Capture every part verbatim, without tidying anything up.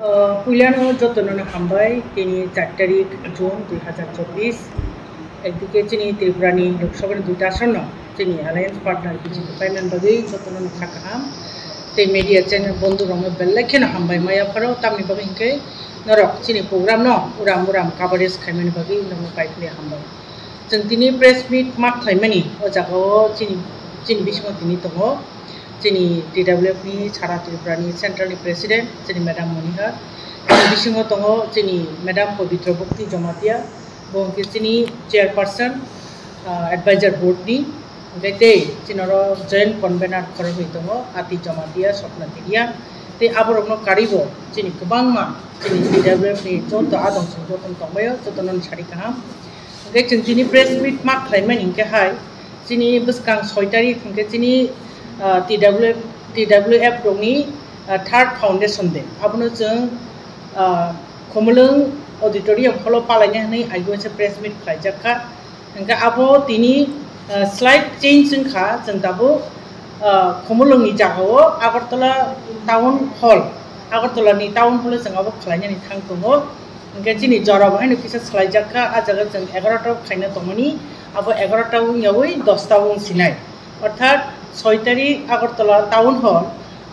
Puilano jotono no hambai, tini char tarik June dui hazar chobbish. Ekdike chini Tripura ni Lok Sabha ni duita asan no chini alliance partner B J P paimani bagwi jotono no kha kaham. Tei media channel bondhu rokno belai kheno hambai maya pharo, tamni bagwi hinkhe norok chini program no uram uram coverage khaimani bagwi norokno paipli hambai. Chwng tini press meet ma khlaimani o jagao chini, chini bisingo tini tongo. Chini T W F ni Sara Tripura ni Central ni President, chini Madam Monihar. Chini bisingo tongo chini Madam Pabitra Bhakti Jamatia, bo hwnkhe chini Chairperson, ah, Advisor Board ni, hwnkhe tei chini oro Joint Convener khoroknwi tongo, Ati Jamatia, Swapna Teria. Tei aborokno karwibo chini kwbangma chini T W F ni joto adong song joto tongbaio, jotono sari kaham. Hwnkhe chwng chini press meet ma khlaimani hwnkhe hai, chini bwskang soi tarik hwnkhe chini, ah, T W F, T W F rokni, ah, third foundation day. Abono chwng, ah, Khumulwng auditorium hall o palaina hwnwi aigo se press meet khlaijak kha. Hwnkhe abo tini, ah, slight change wngkha, chwng tabuk, ah, Khumulwngni jagao Agartala Town Hall, Agartala ni Town Hall o chwng abo khlainani thang tongo. Hwnkhe chini jora bo haino kisa swlaijak kha, ah jaga chwng egarota khaina tongmani, abo egarota wngyawi dosta wng sinai. Orthat soi tarik Agartala Town Hall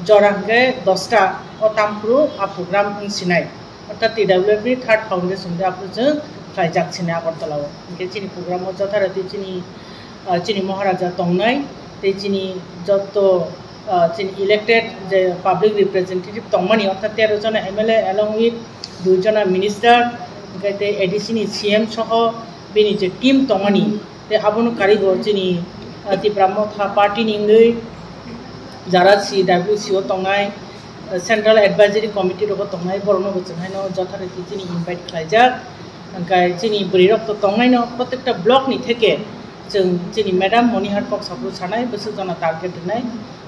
jora hwnkhe dosta o tamphuru a program wng sinai. Orthat T W F ni third foundation day aphuru chwng khlaijak sinai Agartala o. Hwnkhe chini program o jotharathi chini, ah, chini Maharaja tongnai, tei chini jotto, ah, chini elected je public representative tongmani, orthat tero jona M L A along with dui jona minister, hwnkhe tei A D C ni C M soho bini je team tongmani, tei abono karwi bo chini, ah, Tipra Motha party ni wngwi jara C W C o tongnai, ah, Central Advisory Committee rogo tongnai, borokno bo chwng haino jotharathi chini invite khlaijak. Hwnkhe chini bwrwi rok to tongnaino, protekta block ni theke chwng chini Madam Monihar kok saphuru sanai, bwswk jona target rwnai.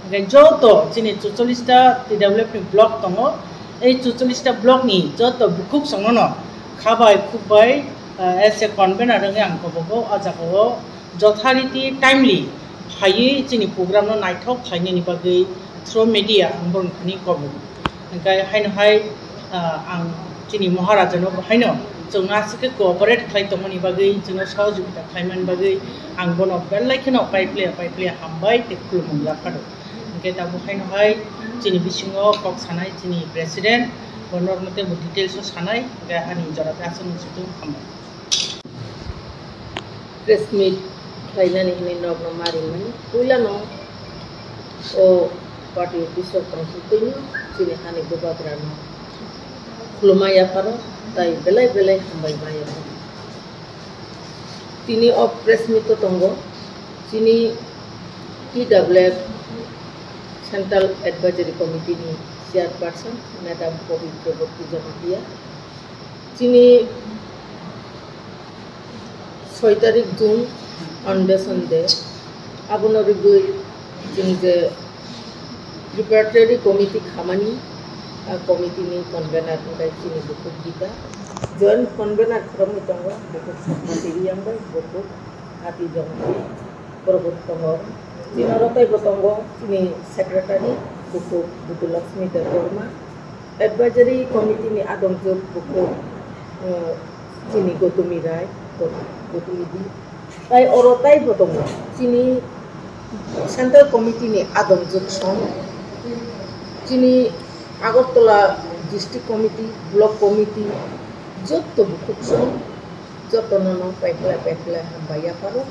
Hwnkhe joto chini chuchollis ta T W F ni block tongo, ei chuchollis ta block ni joto bukhuk songno no kha bai khuk bai, ah, as a convener wngwi ang kobogo o jagao jotharithi timely phaiwi chini program no naithok khlainani bagwi through media ang borokni thani kobogo. Hwnkhe haino hai, ah, ang chini Maharaja no bo haino chwngno aswk khe cooperate khlai tongmani bagwi, chwngno sohojogita khlaimani bagwi ang bono belai kheno paipleya paipleya hambai tei khulumung yapharo. Hwnkhe tabuk haino hai chini bisingo kok sanai chini president, bo norokno teibo details o sanai, hwnkhe ani jora khe aswk nung situng hambai. Press meet khlainani hwnwi nokno ma ringmani. Puilano o party office o tongtwino chini hani bubagrano khuluma yapharo, tai belai belai hambai ma yapharo. Tini o press meet o tongo chini T W F Central Advisory Committee ni Chairperson Madam Pabitra Bhakti Jamatia, chini soi tarik June Foundation Day, abono rigwi chwng je preparatory committee khamani, a committee ni convener wngkha chini bukhuk Gita, joint convener khoroknwi tongo, bukhuk Sokmati Riyang bai bukhuk Ati Jongti, borok bo tongo. Chini oro teibo tongo chini secretary bukhuk Butu Lakshmi Debbarma, advisory committee ni adongjwk bukhuk, eh, chini Gotumi Rai, Got-, Gotumi di. Tai oro taibo tongo chini central committee ni adongjwk song, chini Agartala district committee, block committee, jotto bukhuk song, jotto no no paiphlai paiphlai hambai yapharo.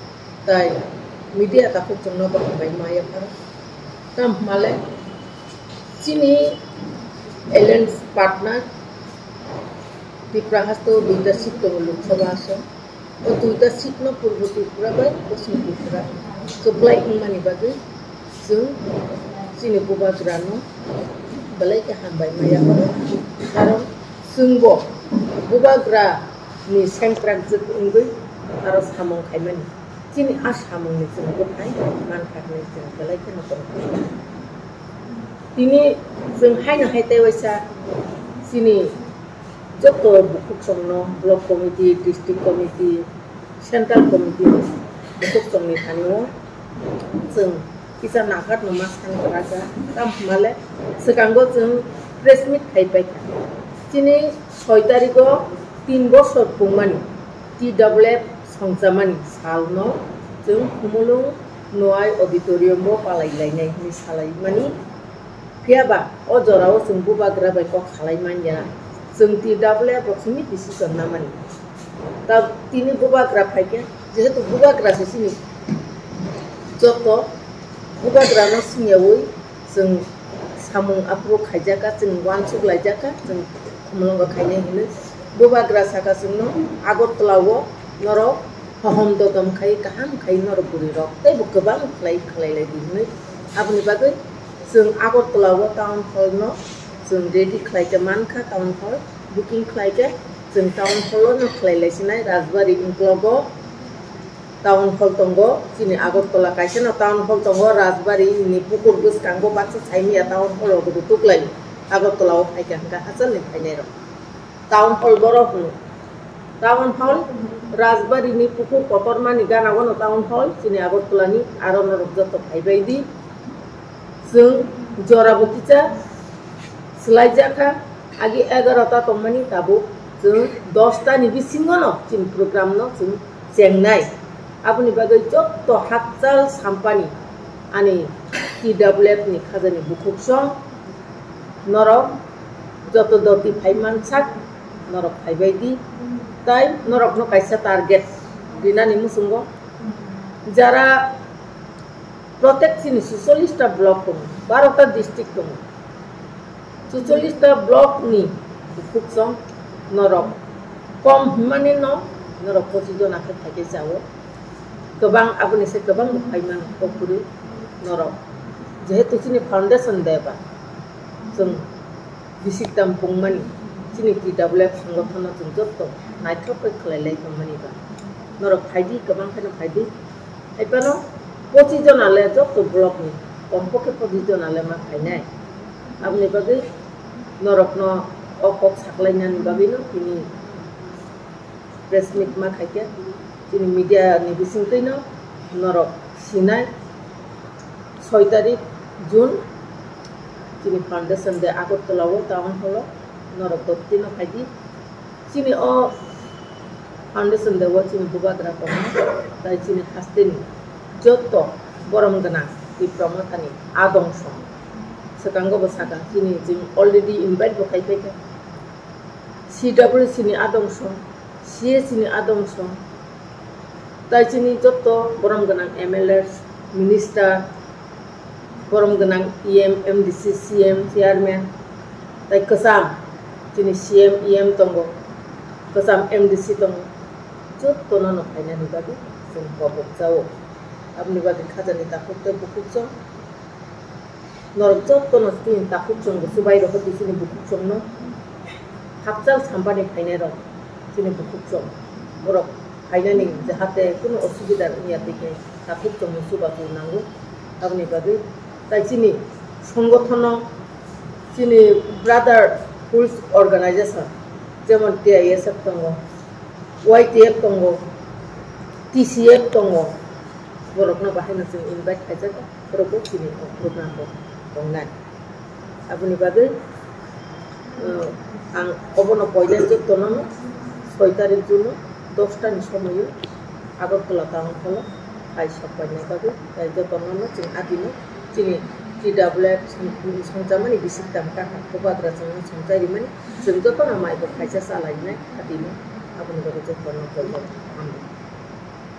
Tai media takhuk chwngno bo hambai ma yapharo. Tamo hwnmale chini alliance partner Tripura haste o duita seat tongo Lok Sabha ason. O duita seat no Purbo Tripura bai Poschim Tripura kwplai wngmani bagwi chwng chini bubagrano belai khe hambai ma yapharo. Karon chwngbo bubagra ni sengkrak jwk wngwi aro samung khaimani. Chini a samungni chwng bwthai mankha hwnwi chwng belai kheno tongkha. Tini chwng haino hai tei waisa chini joto bukhuk songno block committee, district committee, central committee bukhuk songni thani o chwng kisa nangkhatno ma san kwrwkha. Tamo hwnmale swkango chwng press meet khai paikha. Chini soi tarigo tin bosor pungmani T W F songchamani salno chwng Khumulwng Noai Auditorium-o palai lainai hwnwi salaimani. Phiya ba o jorao chwng bubagra bai kok salai man ya, chwng T W F rok simi decision namani. Ta tini bubagra phaikhe, jehetu bubagra se chini joto bubagrano singyaui chwng samung aphuru khaijakha, chwng uansuk laijakha, chwng Khumulwngo khainai hinwi. Bubagra saka chwngno Agartala-o norok hohom dodom khai, kaham khai norok bwrwirok teibo kwbang khlai khlai lai di hinwi. Aboni bagwi chwng Agartala-o town hall-no chwng ready khlai khe mankha, town hall booking khlai khe chwng town hall-o no khlai lai sinai Rajbari uklogo. Town hall tongo, chini Agartala kaisa no town hall tongo, Rajbari ni pukur bwskango baksa saimanya town hall rok bo tuklai Agartala o phaikha hwnkha hachal ni phainai rok. Town hall boro hwno. Town hall Rajbari ni pukur kotorma ni gana o no town hall chini Agartala ni aro norok joto phaibai di. Chwng jora bo kisa swlaijakha, agi egarota tongmani tabuk chwng dosta ni bisingo no chini program no chwng chengnai. Aboni bagwi joto hakchal sampani ani T W F ni khajani bukhuk song norok joto doti phai mansak norok phaibai di, tai norok no kaisa target rinani muchungo jara Protect chini suchollis ta block tongo, baro ta district tongo. Suchollis ta block ni bukhuk song norok kom hwnmani no norok pochis jona khe phaikhe chao. Kwbang aboni se kwbang bo phai mano kok kwrwi norok. Jehetu chini foundation day ba chwng bisik tam pungmani chini T W F songothono chwng joto naithok khe khlai lai tongmani ba. Norok phaidi, kwbang kheno phaidi. Hai phano pochis jona le joto block ni, kom pokhe pochis jona le ma phainai. Aboni bagwi norokno o kok saklainani bagwino tini press meet ma khaikhe, chini media ni bisingtwino norok sinai soi tarik June chini foundation day Agartala o town hall o norok dotino phaidi. Chini o foundation day o chini bubagra tongo, tai chini hasteni joto borom gwnang Tipra Mothani adong song. Swkango bo sakha, chini chwng already invite bo khai phaikha. C W C ni adong song, C A C ni adong song, tai chini joto borom gwnang M L A, minister, borom gwnang E M, M D C, C M, chairman, tai kwcham chini C M, E M tongo, kwcham M D C tongo, jotono no phainani bagwi chwng kobok chao. Aboni bagwi khajani takhuk tei bukhuk chwng norok jotono chini takhuk chwng bo chubai rokho di chini bukhuk chwngno. Hakchal sampani phainai rok chini bukhuk chwng borok phainani jahate kunu osubida wngya tei khe takhuk chwngno chubachu nango. Aboni bagwi tai chini songothono chini brotherhood organization jemon T I S F tongo, Y T F tongo, T C F tongo, borokno bahaino chwng invite khaijak, borokbo chini o program bo tongnai. Aboni bagwi, uh, ang obono poila jotono soi tarik June o dosta ni somoio Agartala town hall o hai sok painai bagwi, tai jotono chwng adino chini T W F song-, songchamani bisik tam kaka bubagra chwngno songchai rimani, chwng jotono mai bo khaisa chalainai adino, aboni bagwi jotono poila hambai.